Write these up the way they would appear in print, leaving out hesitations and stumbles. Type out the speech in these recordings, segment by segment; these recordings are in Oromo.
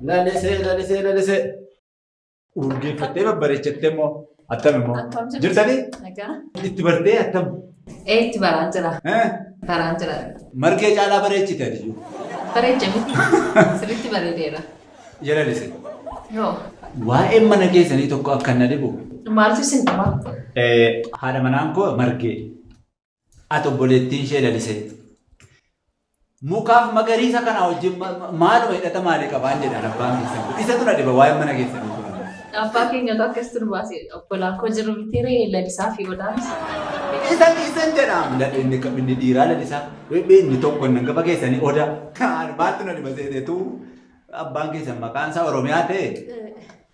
Lalisee, lalisee, lalisee. Urgeeffattee babbareechattee immoo attam immoo? Jirtanii? Itti bartee attam? Itti baraan jira. Baraan jira. Margee caalaa bareechite ati iyyuu. Bareeche miti. Sirriitti bareedeera. Yaa lalisee. Yoo. Waa'een mana keessanii tokko akka na dhibu. Maaltu isin dhiba? Haadha manaan koo Margee. Ati obboleettiin ishee lalisee. Mukaaf magariisa kana wajjin maaluma hidhata maalii qabaan jedhan abbaan keessan kun. Isatu na dhiba waa'een mana keessanii kun. Abbaa keenyatu akkasitti nu baase. Obbolaan koo jiru miti ree lalisaa fi odaanis. Isan jedhaam. Inni dhiiraa lalisaa. Inni tokko inni hangafa keessanii odaa. Maaltu na dhiba seeteetu abbaan keessan maqaan isaa Oromiyaa ta'e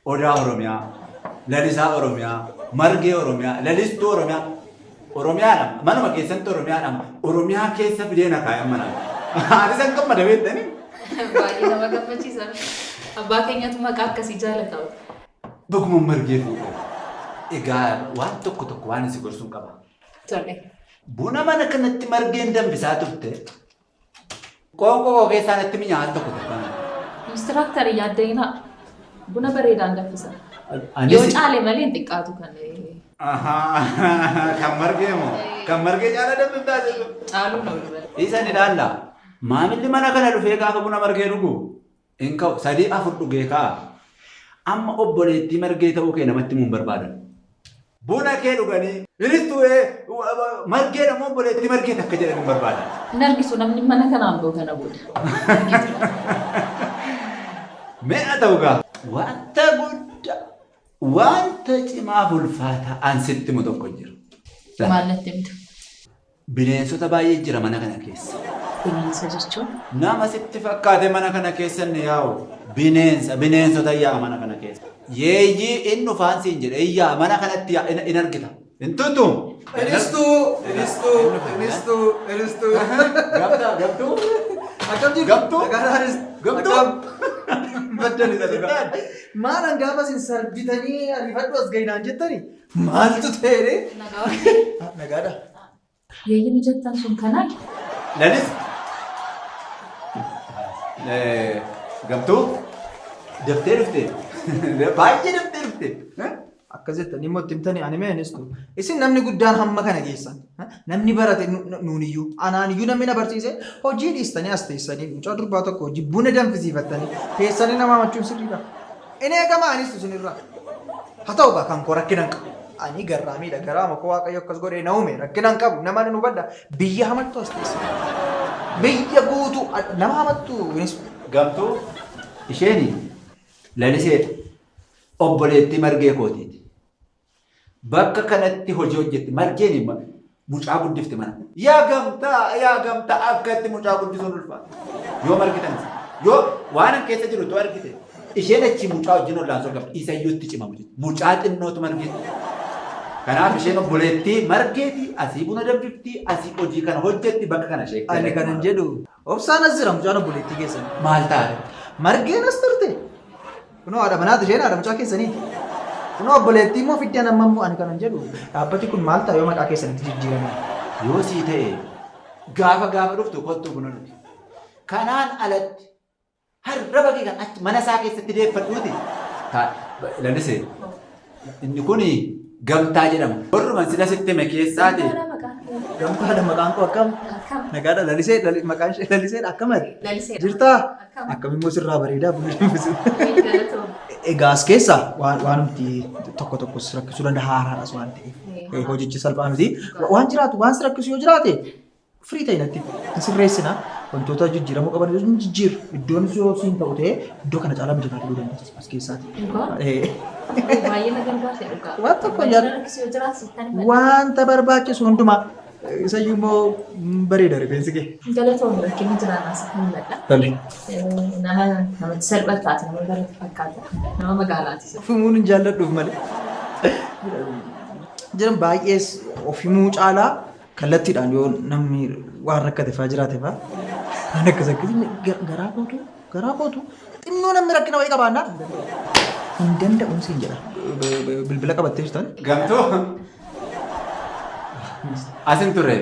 Odaa Oromiyaa, Lalisaa Oromiyaa, Margee Oromiyaa, Lalistuu Oromiyaa. Oromiyaadha. Manuma keessatti Oromiyaadha. Oromiyaa keessa fidee na kaayan mana. Anis an gammada beektanii. Baay'ee nama gammachiisa. Abbaa keenyatu maqaa akkasii jaalata. Baguma margee fuudhe. Egaa waan tokko tokko waan isin gorsuun qaba. Tole. Buna mana kanatti margeen danfisaa turte. Qoonqoo koo keessaa natti mi'aawan tokko tokko. Inistiraaktarii yaaddeenaa. Buna bareedaan danfisa. Anis Yoo caale malee hin xiqqaatu kan. Kan margee moo? Kan margee caala danfiftaa jechuudha. Caaluun oolu malee. Isa ni ilaalla. Maamilli mana kana dhufee gaafa buna margee dhugu hin ka'u. 3 4 dhugee ka'a. Amma obboleettii margee ta'uu kee namatti himuun barbaadan. Buna kee dhuganii hiristuu margee namoo obboleettii margee takka jedhan hin barbaadan. Hin argisu namni mana kanaan boo kana booda. Mee ta'u gaa wanta guddaa wanta cimaaf ulfaataa an sitti himu tokko hin jiru. Maal natti himtu? Bineensota baay'ee jira mana kana keessa. Bineensa jechuun? Nama sitti fakkaate mana kana keessa inni yaa'u bineensa bineensota yaa'a mana kana keessa. Yeeyyii inni ufaan siin jedhe yaa'a mana kanatti yaa'a in argita. Hin tuttu. Inistuu, inistuu, inistuu, inistuu. Gamtaa gamtuu. Akkam jirtu? Gamtuu. Nagaadhaanis. Gamtuu. Akkam? Baddani dha. Maal an gaafa isin sarbitanii ariifadhu as ga'inaan jettani? Maaltu ta'e? Nagaadha. Yeeyyiin jettan sun kanaa? Lalis. Gamtuu. Daftee dhufte. Baay'ee daftee dhufte. Akkas jettanii immoo itti himtanii ani mee inistu. Isin namni guddaan hamma kana geessan. Namni barate nuuniyyuu anaaniyyuu namni na barsiise hojii dhiistanii as teessanii mucaa durbaa tokko hojii buna danfisiifattanii teessanii nama hamachuun sirriidha. Inni eegama anistu isinirraa. Haa ta'u gaa kan koo rakkina hin qabu. Ani garraamiidha garaa makoo waaqayyo akkas godhee na uume rakkina hin qabu nama nan hubadha biyya hamattu as teesse. Biyya guutuu nama hamattu inistu. Gamtuu isheeni laliseedha. Obboleettii margee kootiiti. Bakka kanatti hojii hojjetti margeen mucaa guddifte mana. Yaa gamtaa yaa gamtaa akkatti mucaa guddisuun ulfaata. Yoo margitan yoo waan an keessa jiru too argite isheen achi mucaa wajjin ollaansoo qabdi isayyuu itti cima mucaa xinnootu margeeti. Kanaaf isheen obboleettii margeeti asii buna danfifti asii hojii kana hojjetti bakka kana ishee. Ani kanan jedhu obsaan as jira mucaan obboleettii keessan. Maal taate? Margeen as turte. Kunoo haadha manaati isheen haadha mucaa keessaniiti. Kunoo obboleettii immoo fiddeen amma immoo ani kanan jedhu dhaabbati kun maal ta'a yoo maqaa keessanitti jijjiirame? Yoo sii ta'e gaafa gaafa dhuftu kottuu buna dhugi. Kanaan alatti harraba kee kan achi mana isaa keessatti deeffadhuuti. Lalisee inni kun gamtaa jedhama. Warruma sila sitti hime keessaati. Gamtaadha maqaan koo akkam? Nagaadha lalisee maqaan ishee laliseedha akkamati? Laliseedha. Jirtaa? Akkam immoo sirraa bareedaa buna danfisu. Egaa as keessa waanumti tokko tokkos rakkisuu danda'a haaraadhas waan ta'eef. Hojichi salphaa miti. Waan jiraatu waan si rakkisu yoo jiraate firii ta'e natti hin sirreessina. Wantoota jijjiiramuu qaban yoo hin jijjiirru iddoon yoo siin ta'u ta'e iddoo kana caalaa mijataa fiduu dandeessa as keessaati. Baay'ee na gargaarte dhugaa. Waan tokko yaadu. Wanta barbaachisu hundumaa isayyuu immoo bareeda rifeensi kee. Galatoomii rakkinni jiraannaa sitti mul'ata. Tole. Nama namatti salphataati nama barate fakkaata nama magaalaati. Fumuun hin jaalladhuuf malee. Jiran baay'ees of himuu caalaa kallattiidhaan yoo namni waan rakkate fa'aa jiraate fa'aa waan akkas akkasii garaa kootu xinnoo namni rakkina wayii qabaannaan hin danda'uun siin jedha. Bilbila qabattee jirtan. Gamtuu. Asin turre.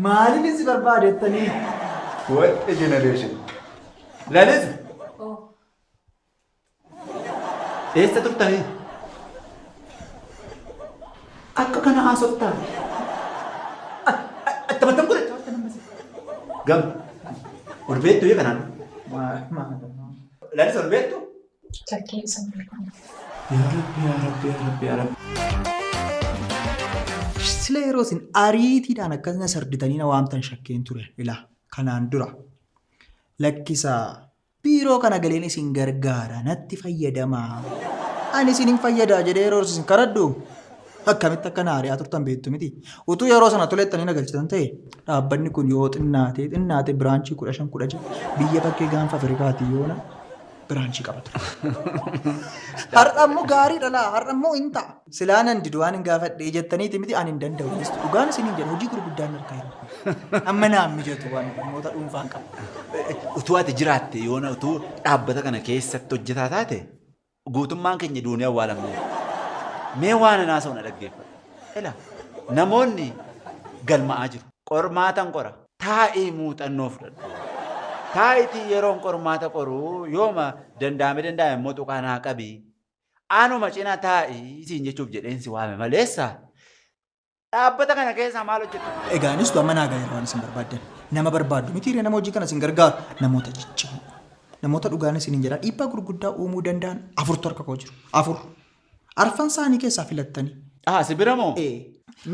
Maaliif si barbaadettanii? What a generation. Laalisa. Eessa turtanii? Akka kana haasoftaa. Attamattam godhe. Gam. Ol beektu yoo kanaan. Laalisa ol beektu? Shakkii isa beekamu. Yaa Rabbi, yaa Rabbi, yaa Rabbi, yaa Rabbi. Sila yeroo isin ariitiidhaan akkasuma sarditanii na waamtan shakkeen ture ilaa kanaan dura lakkisaa biiroo kana galeen isin gargaara natti fayyadamaa ani isin hin fayyadaa jedhee yeroo isin karadhu akkamitti akka na ari'aa turtan beektu miti utuu yeroo sana tolettanii na galchitan ta'e dhaabbanni kun yoo xinnaate xinnaate branch 15 16 biyya bakkee gaanfa Afrikaati yoona branch qaba ture. Har'a immoo gaariidha laa har'a immoo hin ta'a. Silaa nan didu waan hin gaafadhee jettaniiti miti ani hin danda'u. Dhugaan isiniin jedha hojii gurguddaan harkaa jiru. Amma naan mijatu waan namoota dhuunfaan qaba. Utuu ati jiraatte yoona utuu dhaabbata kana keessatti hojjetaa taate guutummaan keenya duunee awwaalamne. Mee waan anaa sana dhaggeeffadhu. Ela namoonni galmaa'aa jiru. Qormaatan qora. Taa'ii muuxannoo fudhadhu. Taa'itii yeroon qormaata qoruu yooma danda'ame danda'ame immoo tuqaa naa qabi. Anuma cina taa'ii siin jechuuf jedheen si waame maleessa. Dhaabbata kana keessaa maal hojjettu? Egaa anis amma naa gaheera waan isin barbaaddan. Nama barbaaddu miti nama hojii kana isin gargaaru namoota ciccimoo. Namoota dhugaan isiniin jedha dhiibbaa gurguddaa uumuu danda'an afurtu harka koo jiru. Afur. Arfan isaanii keessaa filattanii. Ah, si bira moo?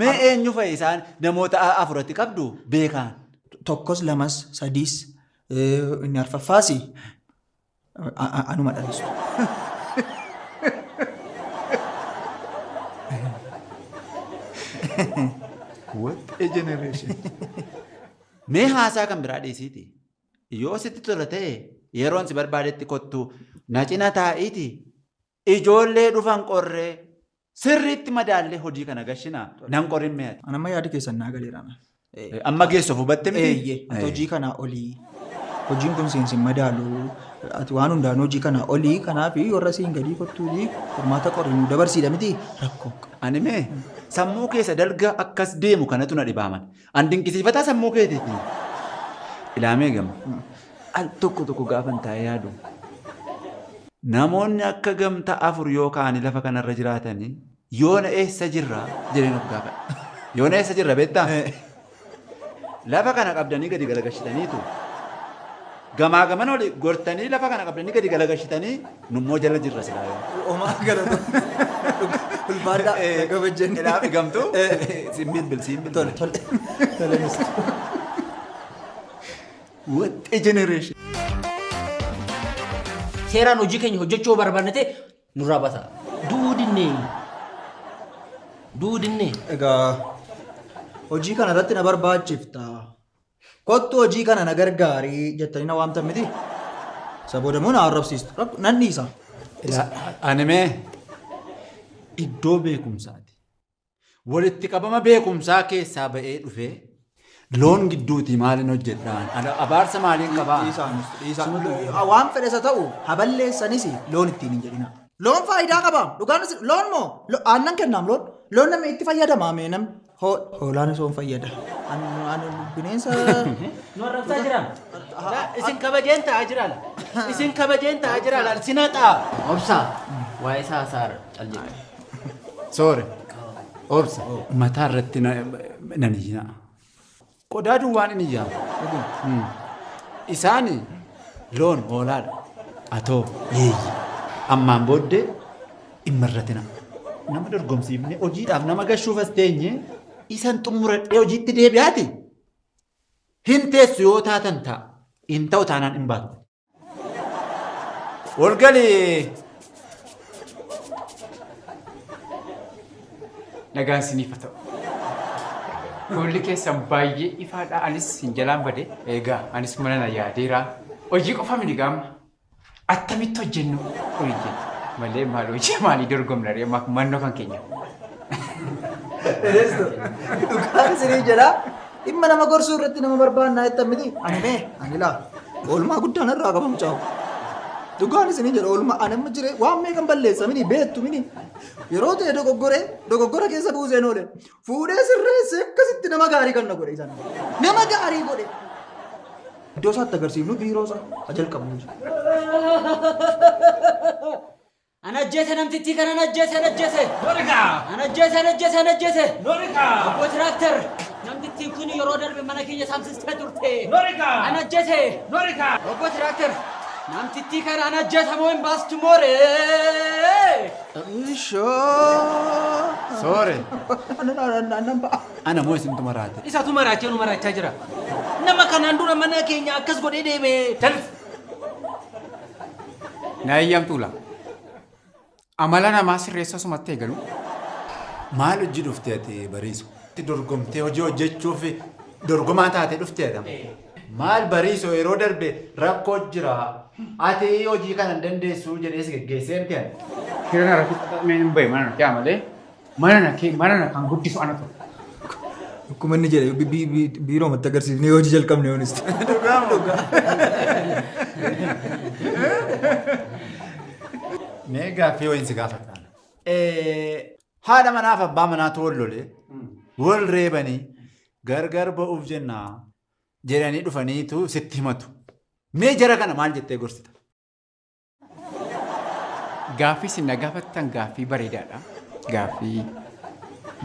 Mee eenyu fa'i isaan namoota afuratti qabdu beekaan? Tokkos lamas sadiis inni arfaffaas anuma dhalistu. What a generation. Mee haasaa kan biraa dhiisiiti. Yoo sitti tola ta'e yeroon si barbaadetti kottu na cina taa'iiti. Ijoollee dhufan qorree sirriitti madaallee hojii kana gashinaa nan qorin mi'aati. Ani amma yaada keessan naa galeera. Amma geessuuf hubatte miti? Eeyyee, ati hojii kanaa olii. Hojiin kun siin madaalu. Ati waan hundaan hojii kanaa olii kanaaf warra siin gadii kottuuti qormaata qorri nu dabarsiidha miti rakkoo. Ani mee sammuu keessa dalga akkas deemu kanatu na dhibaaman. An dinqisiifataa sammuu keetiiti. Ilaamee gama. Al tokko tokko gaafan taa'ee yaadu. Namoonni akka gamtaa afur yookaan lafa kanarra jiraatanii yoona eessa jirra jedheen of gaafadha. Yoona eessa jirra beektaa? Lafa kana qabdanii gadi galagashitaniitu. Gamaa gaman oli gortanii lafa kana qabdanii gadi galagashitanii nummoo jala jirra silaa yoo. Omaa galatu. Ulfaadhaa kabajjanni. Ilaafi gamtuu siin bilbil siin bilbil. Tole tole. Tole misti. What a generation. Seeraan hojii keenya hojjechuu barbaanne ta'e nurraa bata. Duudinne. Duudinne. Egaa hojii kana irratti na barbaachifta. Kottu hojii kana na gargaarii jettanii na waamtan miti. Isa booda immoo na arrabsiistu. Nan dhiisa. Ani mee iddoo beekumsaati. Walitti qabama beekumsaa keessaa ba'ee dhufee loon gidduuti maaliin hojjedhaan? Abaarsa maaliin qabaa? Dhiisaa. Waan fedhe isa ta'u haballeessanis loon ittiin hin jedhina. Loon faayidaa qaba. Dhugaan loon moo aannan kennaam loon? Loon namni itti fayyadamaa mee namni? Hoolaan osoo hin fayyada. Ani bineensa. Nu arrabsaa jiran. Isin kabajeen taa'aa jira. Isin kabajeen taa'aa jira. Isin haxaa. Obsa. Waa'ee isaa hasaara cal jedhe. Soore. Obsa. Mataa irratti nan iyyaa. Qodaa duwwaan hin iyyaamu. Isaan loon hoolaadha. Atoo yeeyyi. Ammaan booddee dhimma irratti nama. Nama dorgomsiifne hojiidhaaf nama gashuuf as teenye isan xumuradhee hojiitti deebi'aati. Hin teessu yoo taatan ta'a. Hin ta'u taanaan hin baatu. Ol galii. Nagaan isiniif haa ta'u. Fuulli keessan baay'ee ifaadha. Anis hin jalaan bade. Egaa anis mana na yaadeera. Hojii qofa miti gaama. Attamitti hojjennu hojii malee maal hojii maalii dorgomna ree mannoo kan keenya. Ereesto dhugaan isinii jedha dhimma nama gorsuu irratti nama barbaannaa jettan miti. Ani mee ani laa oolmaa guddaan irraa qaba mucaa'u. Dhugaan isinii jedha oolmaa ani amma jire waan meeqan balleessa mini beektu mini yeroo ta'e dogoggora keessa buuseen oole fuudhee sirreessee akkasitti nama gaarii kan na godhe isaan nama gaarii godhe. Iddoo isaatti agarsiifnu biiroo isaa haa jalqabnu. Ana ajjeese namtittii kana, ana ajjeese, ana ajjeese. Ana ajjeese, ana ajjeese, ana ajjeese. Obbo Tiraaktar, namtittiin kun yeroo darbe mana keenya saamsistee turte. Ana ajjeese. Obbo Tiraaktar, namtittii kana ana ajjeese moo hin baastu mooree? Ishoo. Soore. Nan ba'a. Ana moo isintu maraate? Isatu maraachee nu maraachaa jira. Nama kanaan dura mana keenya akkas godhee deeme. Jalli. Na eeyyamtuu laa. Amala namaa sirreessuu asumatti eegalu. Maal hojii dhufte ati Bariiso? Dorgomtee hojii hojjechuuf dorgomaa taatee dhufte ati. Maal Bariiso yeroo darbe rakkoo jira. Ati hojii kana hin dandeessu jedhee si geggeessee miti ani. Shira na rakkoo xaxamee hin bahe mana na kee malee mana na kee mana na kan guddisu ana ture. Akkuma inni jedhe biiroo matti agarsiifnee hojii jalqabne yoonis. Dhugaa dhugaa. Mee gaaffii wayiin si gaafadha. Haadha manaaf abbaa manaatu wal lole, wal reebanii gargar ba'uuf jennaa jedhanii dhufaniitu sitti himatu. Mee jara kana maal jettee gorsita? Gaaffii isin na gaafattan gaaffii bareedaadha. Gaaffii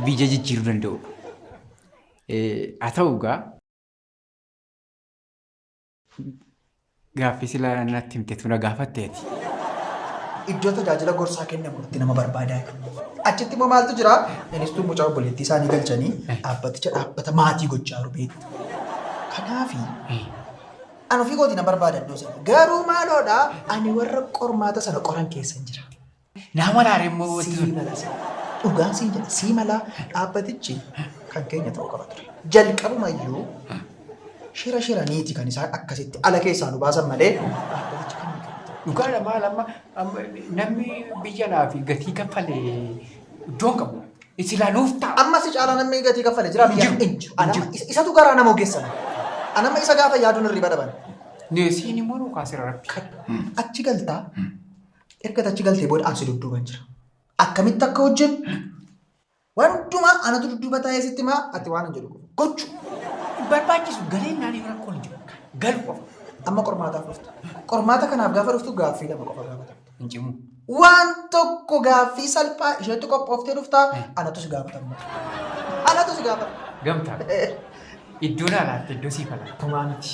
biyya jijjiiruu danda'udha. Haa ta'u egaa gaaffii silaa natti himtetu na gaafatteeti. Iddoo tajaajila gorsaa kennamu irratti nama barbaadaa jiru. Achitti immoo maaltu jira? Innistuu mucaa obboleettii isaanii galchanii dhaabbaticha dhaabbata maatii gochaa jiru beektu. Kanaafi ani ofii kootii na barbaada iddoo sana. Garuu maaloodha ani warra qormaata sana qoran keessa hin jira. Nama laara immoo wanti Sii sun. mala sii. Dhugaan siin jedha sii mala dhaabbatichi kan keenya ta'uu qaba ture. Jalqabumayyuu shira shiraniiti kan isaan akkasitti ala keessaa nu baasan malee dhaabbatichi kan keenya ta'uu. Dhugaadha maal amma namni biyya naaf gatii kaffale iddoo hin qabu. Isilaa nuuf ta'a. Amma si caalaa namni gatii kaffale jira biyya Hin jiru. hin jiru. Anamma isatu garaa nama ogeessa. Anamma isa gaafa yaaduun hirriba dhaban. Neesiin immoo nu kaasera rabbi. Achi galtaa erga achi galtee booda ansi dudduuban jira. Akkamitti akka hojjennu wantumaa anatu dudduuba taa'ee sitti maa ati waan hin jedhu qofa. Gochu. Barbaachisu galeen naannoo rakkoon hin jiru. Galu qofa. Amma qormaataaf dhuftu. Qormaata kanaaf gaafa dhuftu gaaffii lama qofa gaafatamta. Hin cimu. Waan tokko gaaffii salphaa isheetti qophooftee dhuftaa anatu si gaafatama. Anatu si gaafatama. Gamtaa. Iddoo naa laatte iddoo siif laata. Tumaa miti.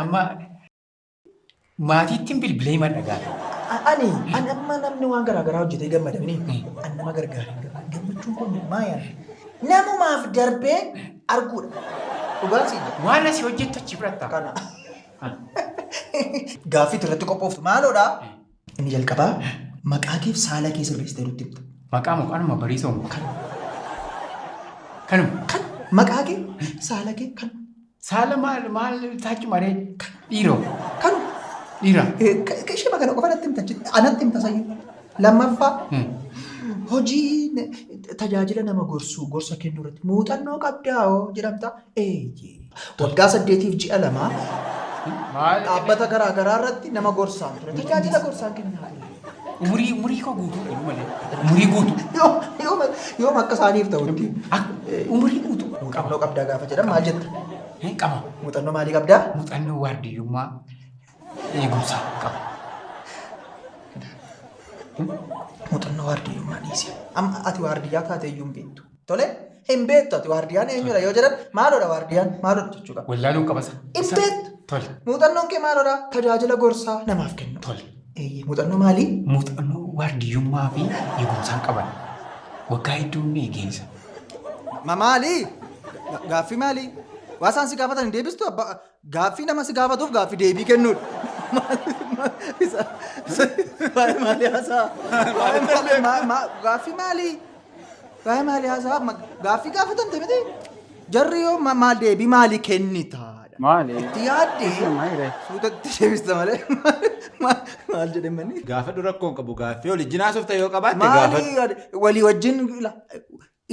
Amma maatiitti bilbilee himan dhagaa. Ani amma namni waan garaa garaa hojjetee gammadamini ani nama gargaara hin gammadu. Gammachuun kun maa yaadda? Namumaaf darbee arguudha. Dhugaan siin jedha. Waan asii hojjettu achi fudhatta. Kana. Gaaffii irratti qophooftu maaloodha? Inni jalqabaa maqaa keef saala kee sirreessitee nutti himta. Maqaa maqaanuma Bariisoo moo? Kanuma. Kan maqaa kee saala kee kan Saala maal maal taachu maree? Dhiiroo. kan Dhiira. ishee kana qofa natti himta anatti himta sayyuu. Lammaffaa hojii tajaajila nama gorsuu gorsa kennuu irratti muuxannoo qabdaa hoo jedhamta. Eeyyee. Waggaa 8 ji'a 2 Maal? dhaabbata garaa garaa irratti nama gorsaan ture. Tajaajila gorsaan kennaa ture. Umurii koo guutuu dha malee. Umurii guutuu. Yoom akka isaaniif ta'utti. Umurii guutuu. Muuxannoo qabdaa gaafa jedhan maal jetta? Qaba. Muuxannoo maalii qabdaa? Muuxannoo waardiyyummaa eegumsaa qaba. Muuxannoo waardiyyummaa dhiisi. Amma ati waardiyyaa taate iyyuu hin beektu. Tole hin beektu ati waardiyyaan eenyudha yoo jedhan maaloodha waardiyyaan maaloodha jechuu qaba. Wallaaluun qabasa. Hin beektu. Tole. Muuxannoon kee maaloodha? Tajaajila gorsaa namaaf kennu. Tole. Eeyyee muuxannoo maalii? Muuxannoo waardiyyummaa fi eegumsaan qaban. Waggaa hedduu ni eegeensa. Maalii? Gaaffii maalii? Waa isaan si gaafatan hin deebistu gaaffii nama si gaafatuuf gaaffii deebii kennuudha. Waa'ee maalii haasaa? Gaaffii maalii? Waa'ee maalii haasaa? Gaaffii gaafatamte miti? Jarri yoo maal deebii maalii kennita? Maali? Itti yaaddee suutatti deebista malee maal jedhe manni? Gaafa dura rakkoon qabu gaaffii olii jinaasuuf ta'e yoo qabaatte gaafadhu. Maali walii wajjin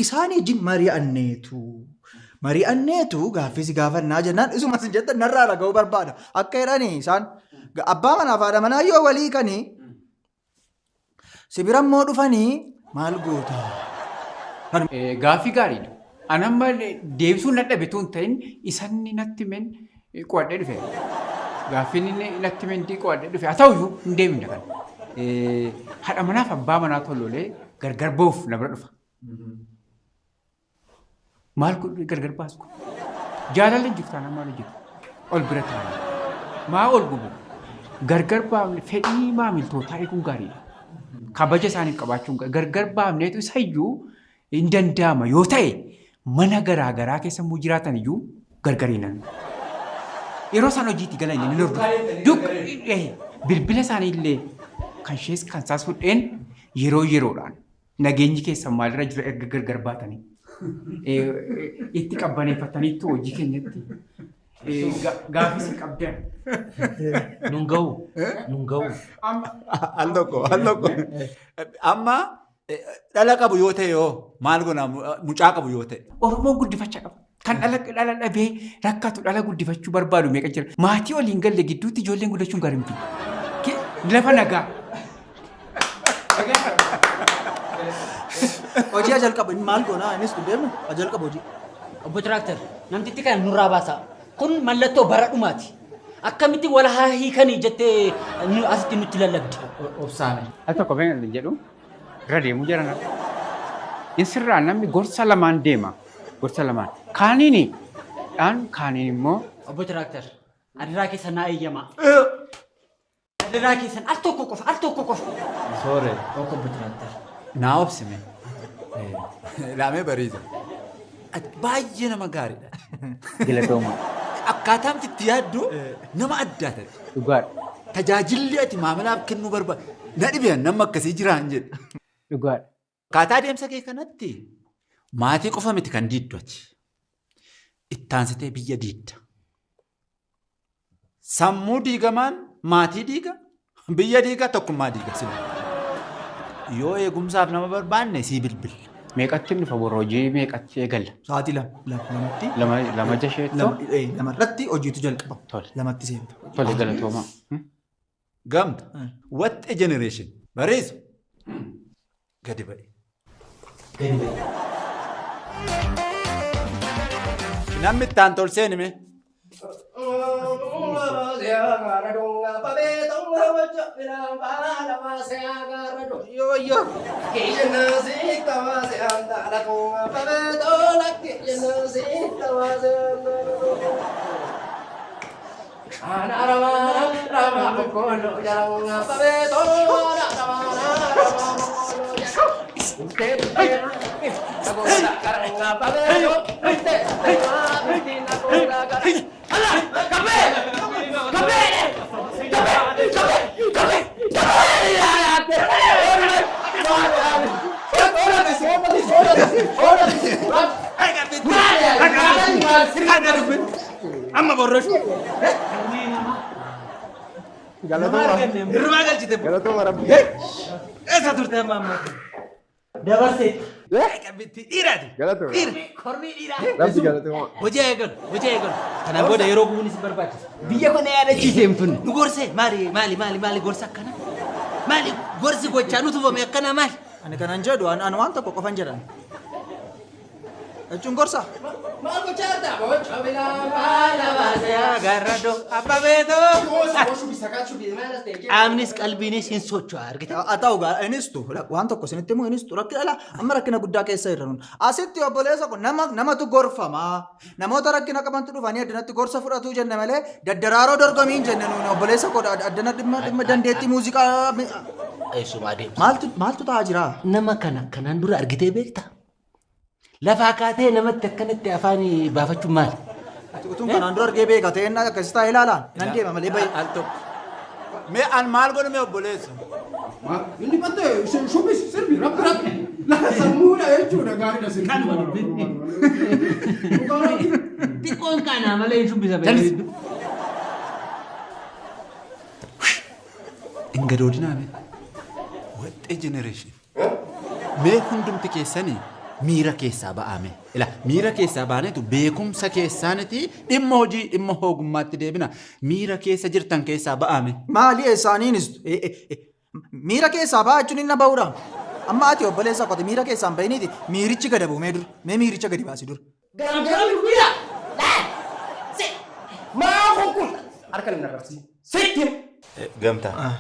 isaan wajjin mari'anneetu. Mari'anneetu gaaffii si gaafannaa jennaan isuma sin jettan narraa dhaga'uu barbaada. Akka jedhanii isaan abbaa manaa fi haadha manaa yoo walii kanii si bira immoo dhufanii maal goota? Gaaffii gaariidha. Ani amma deebisuun na dhabe tun ta'in isanni natti men qo'adhee dhufe. Gaaffiin inni natti mendii qo'adhee dhufe haa ta'uyyuu hin deemne kana. Haadha manaaf abbaa manaa tollolee gargar ba'uuf na bira dhufa. Maal kun gargar baasu kun? Jaalalli hin jirtu taanaan maal hojjetu? Ol bira taa'anii. Maa ol gubu? Gargar baafne fedhii maamiltootaa eeguun gaariidha. Kabaja isaaniif qabaachuun gargar baafneetu isayyuu hin danda'ama yoo ta'e mana garaa garaa keessa immoo jiraatan iyyuu gargar hin hannu. Yeroo isaan hojiitti galan inni hordofu. Bilbila isaanii illee kan ishees kan isaas fudheen yeroo yeroodhaan nageenyi keessan maalirra jira erga gargar baatanii itti qabbaneeffataniitu hojii keenyatti gaaffii si qabdan. Nun ga'u. Nun ga'u. Al tokko al tokko. Amma dhala qabu yoo ta'e yoo maal goona mucaa qabu yoo ta'e. Oromoon guddifachaa qaba. Kan dhala dhala dhabee rakkatu dhala guddifachuu barbaadu meeqa jira. Maatii waliin galle gidduutti ijoolleen guddachuun gaarii miti. Lafa nagaa. Hojii jalqabu maal goonaa innis deemu jalqabu hojii. Obbo Tiraaktar, namtitti kana nurraa baasaa. Kun mallattoo bara dhumaati. Akkamitti wal haa hiikanii jettee asitti nutti lallabdi. Obsaame. Al tokko beekna jedhu irra deemuu jiran. Insirraa namni gorsa lamaan deema. Gorsa lamaan. Kaaniin dhaan kaaniin immoo. Obbo Tiraaktar, adiraa keessan naa eeyyamaa. Adiraa keessan al tokko qofa, al tokko qofa. Soore. Obbo Tiraaktar. Naa obsime. Laamee bariisa. Ati baay'ee nama gaariidha. Galatooma. Akkaataan itti yaaddu nama addaa ta'e. Dhugaadha. Tajaajilli ati maamilaaf kennuu barbaadu. Na dhibeen nama akkasii jiraan jedhe. Dhugaadha. Akkaataa adeemsa kee kanatti maatii qofa miti kan diiddu ati. Ittaansitee biyya diidda. Sammuu diigamaan maatii diiga, biyya diiga, tokkummaa diiga. Yoo eegumsaaf nama barbaanne sii bilbilla. Meeqatti dhufa boroo hojii meeqatti eegalla? Sa'aatii lama lamatti. Lama lama jasheettoo? Lamarratti hojiitu jalqaba. Tole. Lamatti seenta. Tole galatooma. Gamta. What a generation. Bareesu. Gadi ba'e. Gadi ba'e. Namni ittaan tolseen hime. Amma borroshu. Hirmaa galchite. Galatooma Rabbi. Eessa turte amma amma? Dabarsee. Dhiiraati. Galatooma. Kormii dhiiraa. Rabbi galatooma. Hojii eegalu. Hojii eegalu. Kana booda yeroo gubuun isin barbaachisa. Biyya kana yaadachiisee tun. Nu gorsee maali maali maali maali gorsa akkana? Maali gorsi gochaa nu tufame akkana maali? Ani kanan jedhu ani waan tokko qofan jedhan. Jechuun gorsa. Maal gochaa jirta? Boca bilaa baala baasee agarra abba beetoo. Qaamnis qalbiinis hin socho'a argite. Haa ta'u gaa inistu waan tokko isinitti himu inistu rakkina ala amma rakkina guddaa keessa jirra nun. Asitti obboleessa kun nama namatu gorfama. Namoota rakkina qabantu dhufanii addanatti gorsa fudhatu jenne malee daddaraaroo dorgomii hin jenne nuuni obboleessa koo addana dhimma dhimma dandeettii muuziqaa. Eessumaa deemsa. Maaltu maaltu ta'aa jira? Nama kana kanaan dura argitee beektaa? Lafaa kaatee namatti akkanatti afaan baafachuun maali? Utuun kanaan dura argee beeka ta'een akkas taa'ee ilaalaan nan deema malee bayi. Al tokko. Mee an maal godhu mee obboleessa? Inni battee shubbis sirbi rabbi rabbi. Lafa sammuudha jechuudha gaariidha sirbi. Kanuma dubbiin. Xiqqoon kanaa malee hin shubbisa Jallis. Hin gadoodinaa mee? What a generation. Mee hundumti keessanii miira keessaa ba'ame. Ila miira keessaa baanetu beekumsa keessaaniti dhimma hojii dhimma ogummaatti deebina. Miira keessa jirtan keessaa ba'ame. Maali eessaaniinis miira keessaa ba'a jechuun inni ba'uudha. Amma ati obboleessa qote miira keessaa hin bahiniiti miirichi gada bu'umee dur. Mee miiricha gadi baasi dur. Garam garam guyyaa. Maa kun kun. Harka hin arrabsiin. Sitti. Gamtaa.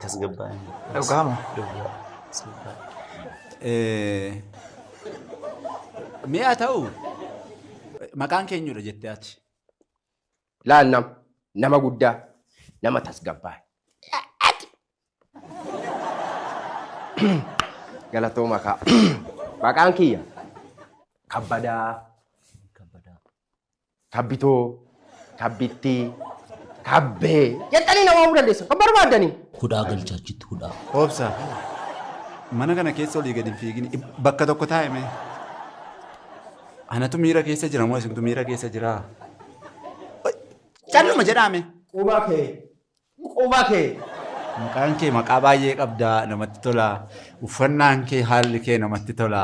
Tasgabbaa'e. Dhugaama. Mi'a ta'u maqaan keenyudha jettee ati. Laal nama guddaa nama tasgabbaa'e. Galatooma kaa. Maqaan kiyya Kabbadaa, Kabbitoo, Kabbittii, Kabbee jettanii nama waamuu dandeessan kan barbaadanii. Hudhaa galchaa achitti hudhaa. Obsa. Mana kana keessa olii gadi hin fiigin bakka tokko taa'e mee. Anatu miira keessa jira moo isintu miira keessa jiraa? Calluma jedhaame. Quba kee. Quba kee. Maqaan kee maqaa baay'ee qabdaa namatti tola. Uffannaan kee haalli kee namatti tola.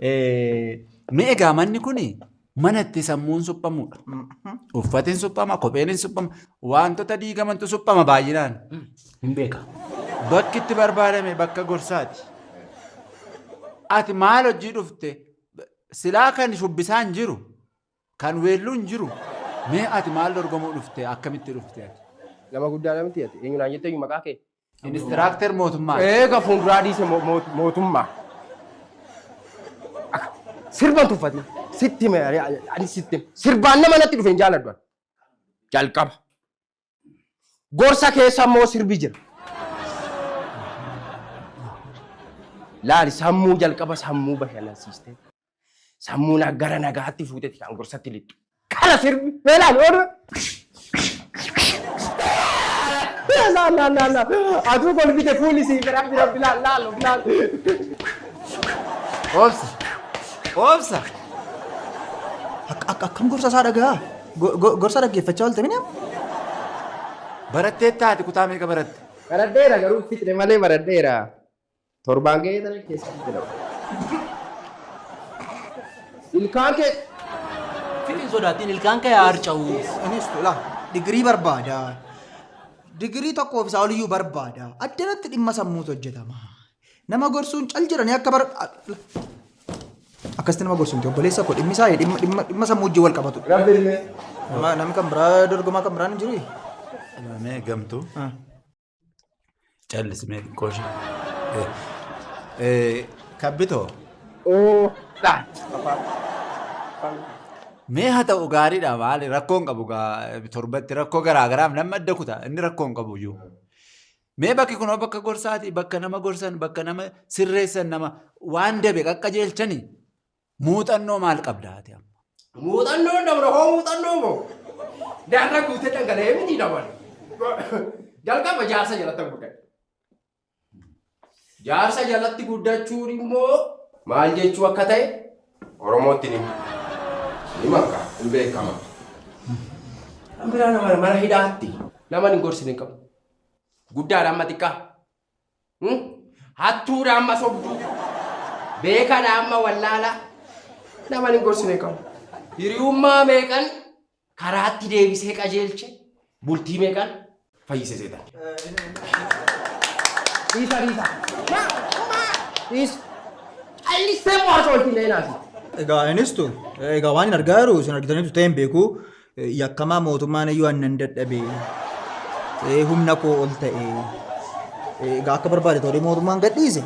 Mee egaa manni kuni mana itti sammuun suphamudha. Uffatiin suphama, kopheen suphama, wantoota diigamantu suphama baay'inaan. Hin beeka. Bakki itti barbaadame bakka gorsaati. Ati maal hojii dhufte? Silaa kan shubbisaan jiru, kan weelluun jiru. Mee ati maal dorgomuu dhufte? Akkamitti dhufte ati? Nama guddaa namatti ati eenyu naan jettee maqaa kee? Inistiraakter mootummaa. Eega fuulduraa dhiise mootummaa. Sirban tuffatin sitti ani sitti sirbaan nama natti dhufe hin jaaladhu. Jalqaba. Gorsa keessa immoo sirbi jira. Laali sammuu jalqaba sammuu bashannansiiste. Sammuun gara nagaatti fuuteeti kan gorsatti lixxu. Kana sirbi mee laali oolu. Laal laal laal laal. Atuu kolfite fuulli sii rabbi rabbi laal laal laal. Obsa. Obsa. Akkam gorsa isaa dhagaa? Gorsa dhaggeeffachaa oolte mini? Barattee taate kutaa meeqa baratte? Baradheera garuu fixne malee baradheera. Torbaan ga'ee tana keessa fixne. Ilkaan kee. Fixin sodaatiin ilkaan kee harca'u. Innis tola digirii barbaada. Digirii tokkoof isaa oliyyuu barbaada. Addanatti dhimma sammuutu hojjetama. Nama gorsuun cal jedhanii akka bar... Akkasitti nama gorsuun obboleessa koo dhimmi isaa dhimma sammuu wajjin wal qabatu. Rabbi illee. Namni kan biraa dorgomaa kan biraan hin jiru. Mee gamtuu. Callismee xiqqoo ishee. Kabbitoo. Mee haa ta'u gaariidha maali rakkoo hin qabu torbatti rakkoo garaa garaaf nama adda kuta inni rakkoo hin qabu iyyuu. Mee bakki kunoo bakka gorsaati bakka nama gorsan bakka nama sirreessan nama waan dabe qaqqajeelchanii muuxannoo maal qabda ati amma? Muuxannoo dabra hoo muuxannoo moo? Daarra guutee dhangala'ee miti dabale. Jalqaba jaarsa jalatti guddadhe. Jaarsa jalatti guddachuun immoo maal jechuu akka ta'e Oromootti ni maka hin beekama. Kan biraa nama mana hidhaatti nama hin gorsine hin qabu. Guddaadha amma xiqqaa. Hattuudha amma sobduu. Beekadha amma wallaalaa. Nama hin gorsine hin qabu. Hiriyummaa meeqan karaatti deebisee qajeelche bultii meeqan fayyise seetan. Dhiisa dhiisa. Dhiisa. Callisee mo'ata olti leenaasi. Egaa innistu egaa waan hin argaa jiru isin argitaniitu ta'e hin beeku yakkamaa mootummaan iyyuu aannan dadhabe humna koo ol ta'e egaa akka barbaade tolee mootummaan gadhiise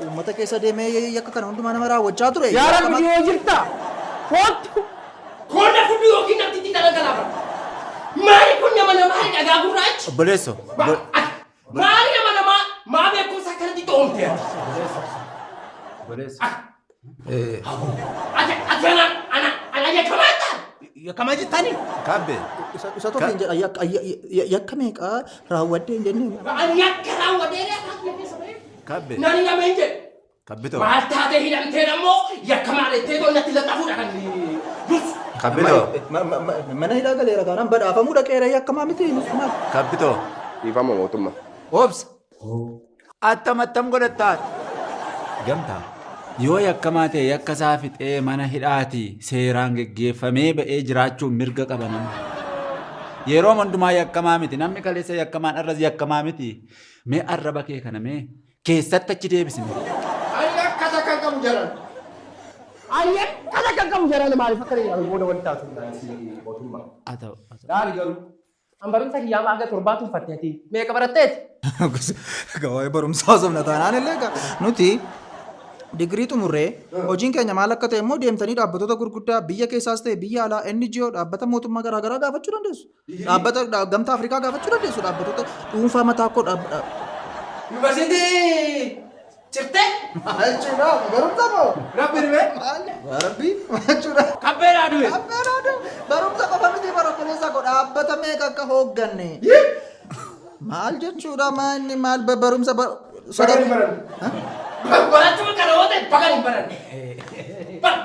uummata keessa deemee yakka kana hundumaa nama raawwachaa ture. Yaa Rabbi yoo jirta kootu koona fudhu yookiin namtitti dalagalaafa. Maali kun nama namaa dhagaa gurraachi? Obboleesso. Maali nama namaa maa beekumsa akkanatti to'omte ati? Obboleesso. Ati ati ana ana ana yakkamaa ta'a? Yakkamaa jettanii? Kabbe. Isa tokko hin jedha yakka meeqaa raawwadhee hin jennee. Ani yakka raawwadhee akka keessa ba'e. Kabbe. Nani nama hin jedhe. Kabbitoo. Maal taatee hidhamtee ammoo yakkamaa jettee natti laxafuudha kan dursu. Kabbitoo. Mana hidhaa galeera taanaan badhaafamuu dhaqeera yakkamaa miti maal. Kabbitoo. Dhiifama mootummaa. Obsa. Attam attam godhattaa. Gamtaa. Yoo yakkamaa ta'e yakka isaa fixee mana hidhaati seeraan geggeeffamee ba'ee jiraachuun mirga qaba namni. Yeroo hundumaa yakkamaa miti namni kaleessa yakkamaan arras yakkamaa miti. Mee arraba kee kana mee keessatti achi deebisne. Ani akka takka qabu jaran. Ayyee kana kan qabu jaraan maaliif akka inni booda wal taatu mootummaa. Haa ta'u. Laali garuu an barumsa kiyyaa maaga torbaatu uffatteeti meeqa baratteeti? Waa'ee barumsaa osoo hin taanaan illee nuti digirii xumurree hojiin keenya maal akka ta'e immoo deemtanii dhaabbatoota gurguddaa biyya keessaas ta'e biyya alaa NGO dhaabbata mootummaa garaagaraa gaafachuu dandeessu. Dhaabbata gamtaa Afrikaa gaafachuu dandeessu. Dhaabbatoota dhuunfaa mataa koo dhaabbata. Yuunivarsiitii cirtee? Maal jechuudha? Barumsa moo? Rabbi dhibee? Rabbi maal jechuudha? Kabbeedhaa du'e. Kabbeedhaa du'e. Barumsa qofa miti barumsa koo dhaabbata meeqa akka hoogganne. Maal jechuudha maanni maal barumsa Bagan hin baranne. Barachuun kana yoo ta'e bagan hin baranne.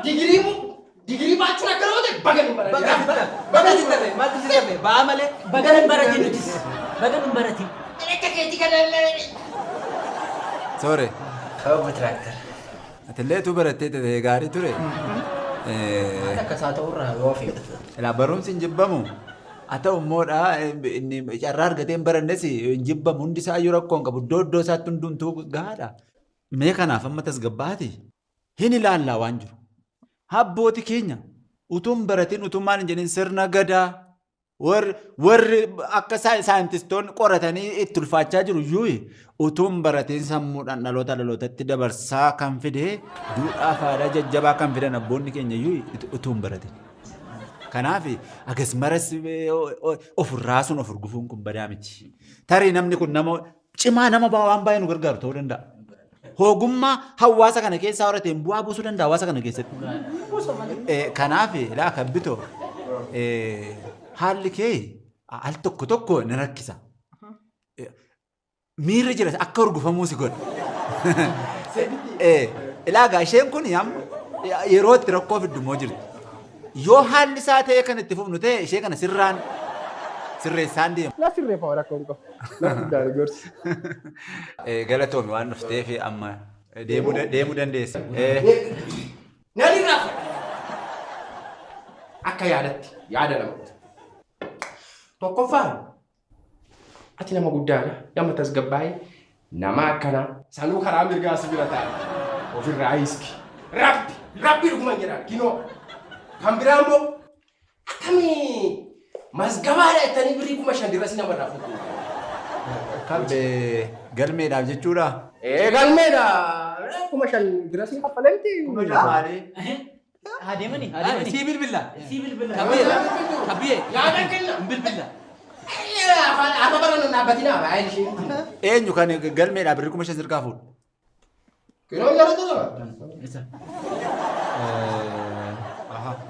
Digirii digirii baachuun akkana yoo ta'e bagan hin baranne. Bagan hin tafe maaltu si tafe ba'aa malee bagan hin baratin nutis bagan hin baratin. Akka keetii kana illee. Soore. Obbo Tiraaktar. Atillee tu barattee ta'e gaarii ture. Akka isaa ta'urraa yoo feetu. Ilaa barumsi hin jibbamu. Haa ta'u immoodha inni carraa argatee hin barannes hin jibbamu hundi isaa iyyuu rakkoo hin qabu iddoo iddoo isaatti hundumtuu gahaadha. Mee kanaaf amma tasgabbaati hin ilaallaa waan jiru. Abbooti keenya utuu hin baratin utuu maal hin jedhin sirna gadaa warri akka saayintistoonni qoratanii itti ulfaachaa jiru iyyuu utuu hin baratin sammuudhaan dhaloota dhalootatti dabarsaa kan fide duudhaa fi aadaa jajjabaa kan fidan abboonni keenya iyyuu utuu hin baratin. Kanaaf agas maras ofirraa sun of urgufuun kun badaa miti. Tarii namni kun nama cimaa nama waan baay'ee nu gargaaru ta'uu danda'a. Ogummaa hawaasa kana keessaa horateen bu'aa buusuu danda'a hawaasa kana keessatti. Kanaaf laa kan bitoo haalli kee al tokko tokko ni rakkisa. Miirri jira akka urgufamuu si godha. Ilaagaa isheen kun yeroo itti rakkoo fiddu immoo jirti. Yoo haalli isaa ta'e kan itti fufnu ta'e ishee kana sirraan sirreessaan deema. Na sirreeffama rakkoo hin qabu. Na guddaa gorsi. Galatoomi waan dhufteef amma deemuu dandeessa. Nan irraa akka yaadatti yaada nama. Tokkoffaan ati nama guddaadha nama tasgabbaa'e nama akkanaa sanuu karaa mirgaa si bira taa'e ofirraa hiiski. Rabbi rabbi dhuguma jedha kinoo. Kan biraa immoo akkamii mazgabaadha jettanii birrii 5,000 dirrasi namarraa fuudhu. Kabbee galmeedhaaf jechuudha. Ee galmeedha. 5,000 dirrasi kaffalamti. 5,000 maali? Adeemani adeemani. Sii bilbila. Sii bilbila. Kabbee kabbee. Yaada kenna. Bilbila. Afaan afaan barannu dhaabbatinaa baay'ee ishee. Eenyu kan galmeedhaaf birrii 5,000 sirkaa fuudhu? Kinoo yeroo tola.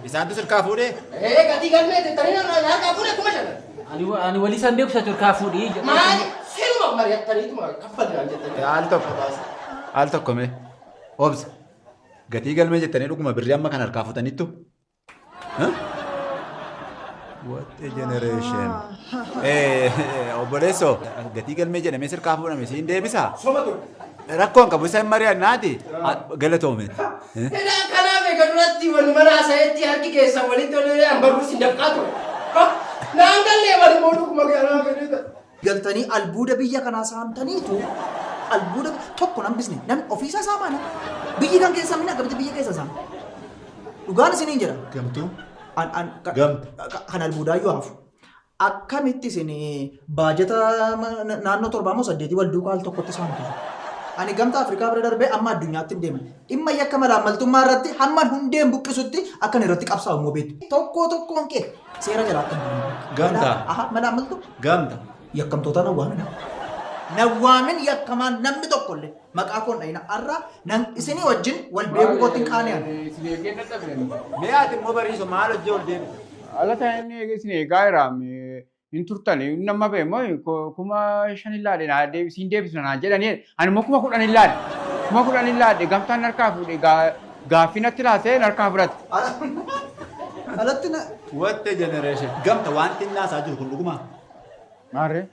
Isaantu sirkaa fuudhee? Ee gatii galmee jettanii harkaa fuudhee 5,000. Ani walii isaan beeku isa turkaa fuudhii. Maali siruma mari'attaniituma kaffallaan jettanii. Al tokko al tokko mee obsa gatii galmee jettanii dhuguma birrii amma kan harkaa fuutaniittu. What a generation. Obboleessoo gatii galmee jedhamee sirkaa fuudhame siin deebisaa? Soma ture. Rakkoon qabu isa hin mari'annaati galatoome. Kanaaf egaa duratti walumaa haasa'etti harki keessan walitti olee an barruus hin dafqaa ture. Naan gallee walumaa dhuguma kanaa fedhe. Galtanii albuuda biyya kanaa saamtaniitu albuuda tokko nan bisne namni ofiisaa saamaana. Biyyi kan keessaa minna akkamitti biyya keessa saama. Dhugaan isiniin jedha. Gamtuu? Gamtu. Kan albuudaa iyyuu hafu. Akkamitti isin baajata naannoo 7 moo 8 wal duukaa al tokkotti saamtu. Ani gamtaa Afrikaa bira darbee amma addunyaatti hin deeman. Dhimma yakka malaammaltummaa irratti hamman hundeen buqqisutti akkan irratti qabsaa'u immoo beektu. Tokko tokkoon kee seera jalaa akka hin deemne. Gamtaa. Aha malaammaltuu. Gamta. Yakkamtoota na waamina. Na waamin yakkamaan namni tokkollee maqaa koon dhayina har'a nan isinii wajjin wal beekuu kootti hin qaane ani. Isin eegee dadhabne. Mee ati immoo bariiso maal hojii ol deemte? Ala ta'een isin eegaa jira. Hin turtani nama ba'e immoo 5,000 ilaale naa deebisiin deebisna naan jedhanii ani immoo 10,000 ilaale. 10,000 ilaale gamtaan harkaa fuudhe gaaffii natti laatee harkaa fudhate. Alatti na. What a generation. Gamta wanti inni haasaa jiru kun dhugumaa? Maarree?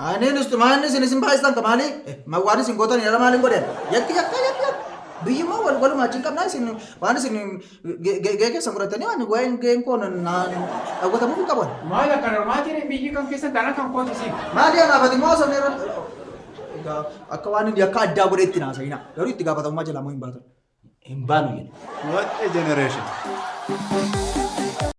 Ani nustu maanni isin isin baay'istan maali? Waan isin gootan yara maaliin godhan? Yakki yakka yakki yakka. Biyyi immoo wal walumaa wajjin qabnaa isin waan isin gahee keessan godhatanii waan waa'een gaheen koo dhawwatamuu hin qaban. Maal akka normaatiin biyyi kan keessan taanaan kan kooti siin. Maali anaaf ati immoo osoo egaa akka waan inni akka addaa godhe itti naasa'ina. Garuu itti gaafatamummaa jalaa immoo hin baatan. Hin baanu jedhe. What a generation.